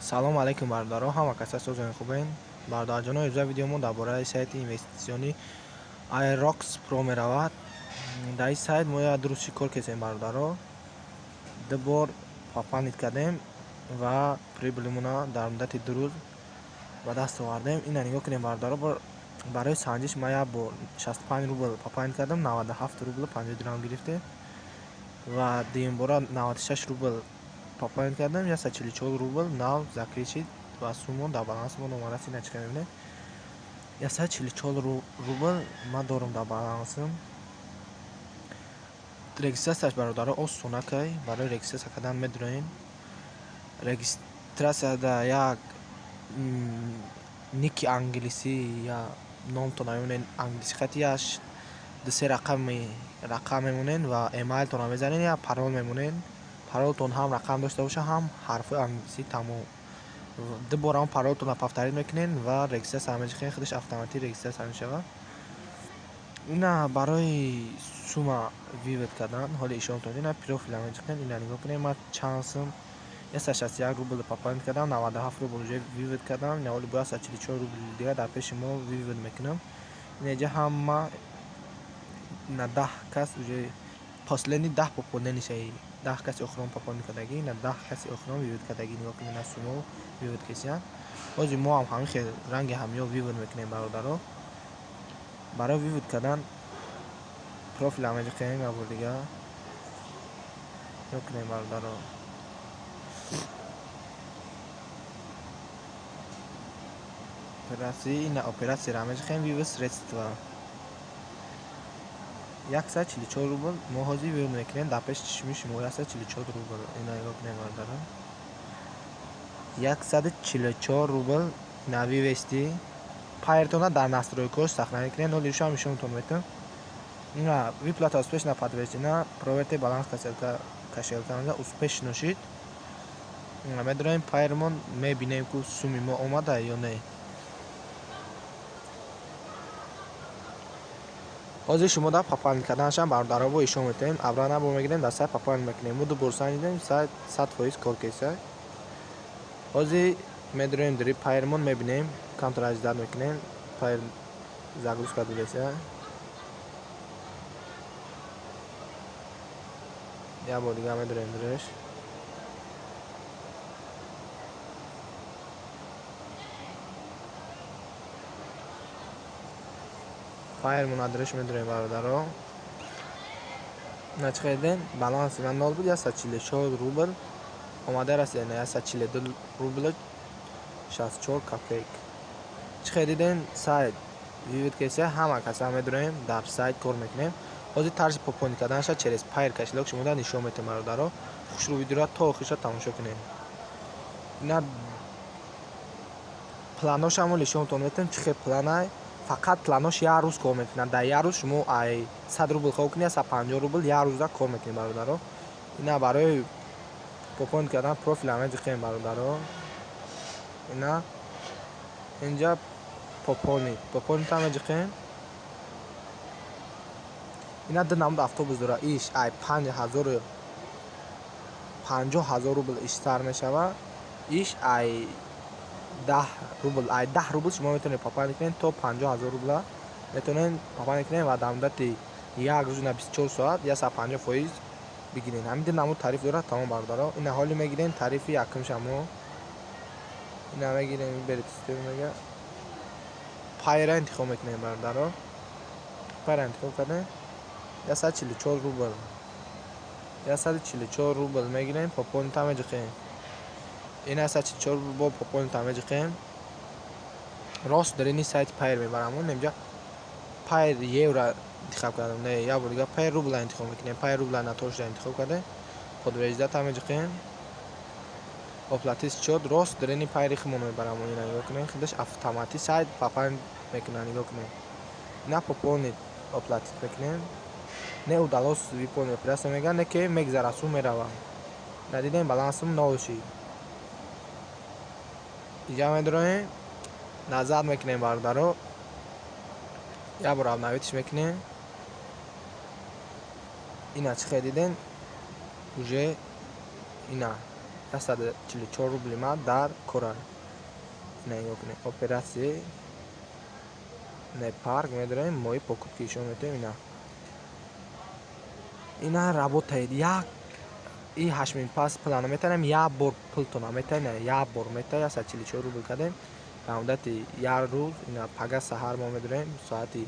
Салом алейкум, бародаро, ҳама каса созони хубен. Бародарҷоно, имрӯза видеомо дар бораи сайти инвеститсионӣ Aerox Pro меравад. Дар ин сайт мо як ду рӯз чӣ кор кардем, бародаро? Ду бор пополнить кардем ва прибыль мона дар муддати 2 рӯз ба даст овардем. Ина нигоҳ кунем, бародаро, барои санҷиш ман як бор 65 рубл пополнить кардам, 97 рубл 50 дирам гирифтем ва дуюмбора 96 рубл пополнить кардам, 144 рубл нав закрыть шид ва суммо дар балансмон омадааст. Ина чӣ мебинед, 144 рубл ман дорам дар балансам. Регистрация ш, бародаро, осонакай. Барои регистрация кардан медуроем. Регистрация да як ники англисӣ я номтон мемонед, англисӣ хати яш ду-се рақам мемонед ва эмайлтонро мезанед, як парол мемонед. Паролтон ҳам рақам дошта боша, ҳам ҳарфҳои англисӣ, тамом. Ду бор ҳам паролтонро повторить мекунед ва регистрация меҷихед, худаш автоматик регистрация мешавад. Ина барои сумма вывод кардан ҳоли ишоратон, ина профил а меҷиқем. Ина нигоҳ кунед, ман чанд сум: 161 рубл пополнить кардам, 97 рубл уже вывод кардам, ина ҳоли бо 144 рубли дигар дар пеши мо вывод мекунам. Ина инҷа ҳама на 10 кас уже последний 10 пополнение шаи, 10 каси охирон пополнить кардагӣ, ина 10 каси охирон вывод кардагӣ. Нигоҳ кунед, ина суммо вывод кесиянд. Ҳозир мо ҳам ҳамин хел ранги ҳамиё вывод мекунем, бародаро. Барои вывод кардан профил а меҷиқем як бор дигар. Нигоҳ кунед, бародаро, операции, ина операция ро меҷиқем, вывод средства, 144 рубл мо ҳозир вывод мекунем дар пеши чишми шумо. 144 рубл, ина нигоҳ кунед, бародаро, 144 рубл ина вывести. Пайртона дар настройка ш сохранить кунед, ҳоли ишам нишонтон метавон. Ина выплата успешно подтверждена, проверьте баланс кошелька успешно шид. Медароем Payeer мон, мебинем, ку суми мо омада ё не. Ҳозир шумо дар пополнить карданашам, бародаро, бо ишон метавонем. Обратно бо мегирем, дар сайт пополнить мекунем. Мо ду бор санҷидем, сайт 100% кор кеса. Ҳозир медароем дари Payeer мон, мебинем, камтар ждать мекунем, Payeer загрузка додеса. Як бор дигар медароем дараш. Payeer мон адреш медароем, бародаро. На чӣ хелдем, баланси ман нол буд, 144 рубл омада расид, 142 рубл 64 копейк. Чӣ хел дидем, сайт вывод кеса, ҳама каса медароем, дар сайт кор мекунем. Ҳозир тарзи пополнить карданаша через Payeer кошелёк шумода нишон метавем, бародаро. Хушрӯ видеоро то охирша тамошо кунед. Ина планошамо нишонтон метавем, чӣ хел планай. Фақат планош як рӯз кор мекунад. Дар як рӯз шумо ай 100 рубл хоб кунед, 150 рубл як рӯза кор мекунед, бародаро. Ина барои пополнить кардан профил а меҷиқем, бародаро. Ина инҷа пополнить, пополнить меҷиқем. Ина ду намуд автобус дорад. Иш ай 50,000 рубл иш сар мешавад, иш ай 10 рубл. Ай 10 рубл шумо метавонед пополнить кунед, то 50 000 рубла метавонед пополнить кунед ва дар муддати як рӯз, на 24 соат, 150% бигиред. Ҳамин ду намуд тариф дорад, тамом, бародаро. Ина ҳоли мегирем тарифи якумша мо. Ина мегирем, беред система мега, Payeer а интихоб мекунем, бародаро. Payeer а интихоб кардем, 144 рубл, 144 рубл мегирем, пополнить меҷиқем. Ина 144 рубл бо пополнить меҷиқем, рост дар ини сайти Payeer мебарам. Инҷа Payeer евро интихоб кардам, не, як бор дигар Payeer рубла интихоб мекунем. Payeer рубла натошда интихоб кардем, подтверждать меҷиқем, оплатить счёт, рост дар ини Payeer и худмон мебарам. Ина нигоҳ кунед, худаш автоматик сайт пополнить мекунад. Нигоҳ кунед, ина пополнить, оплатить мекунем, не удалось выполнить операция мегӯяд, не ки мегзарад, сум меравад. Надидем, балансам нол шид. Инҷа медароем, назар мекунем, бародаро, як бор обновить ш мекунем. Ина чӣ хел дидем, уже ина 144 рубли ма дар кора. Ина нигоҳ кунед, операция не парк медорем, мои покупки ишон метавем. Ина работает. Як и 8 минут пас пула наметавонем, як бор пулто наметавонем, як бор метавон. 144 рубл кардем дар муддати як рӯз. Ина пага саҳар мо медорем соати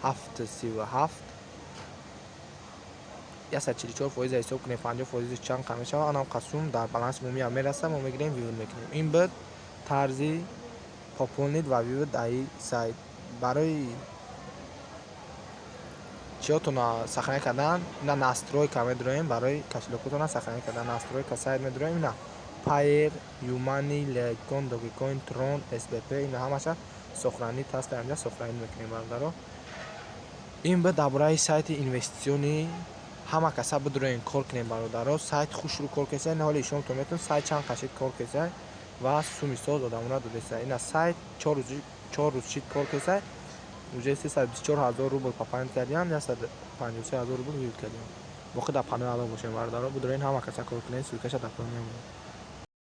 7:37. 144% ҳисоб кунем, 50 фоизи чанд қа мешавад? Анам қасум дар баланси умумиам мерасад, мо мегирем, вывод мекунем. Ин буд тарзи пополнить ва вывод дар ин сайт. Барои чиётона сохранить кардан, ина настройка медуроем. Барои кошелёкотона сохранить кардан, настройка сайт медуроем. Ина Payeer, Юмани, Лайткоин, Догикоин, Трон, СБП, ина ҳамаша сохранить ҳаста, инҷа сохранить мекунем, бародаро. Ин буд дар бораи сайти инвеститсионӣ. Ҳама каса бидуроем, кор кунем, бародаро. Сайт хушрӯ кор кеса. Ина ҳоли ишонтон метавон, сайт чанд қашид кор кеса ва суми соз одамона додеса. Ина сайт 4 рӯз шид кор кеса, уже 324 000 рубл пополнить кардиам, 153 000 рубл вывод кардиам. Боқӣ дар паноҳи Аллоҳ бошем, бародаро. Бидуроен, ҳама каса кор кунем. Ссылкаша дар поён мемонад.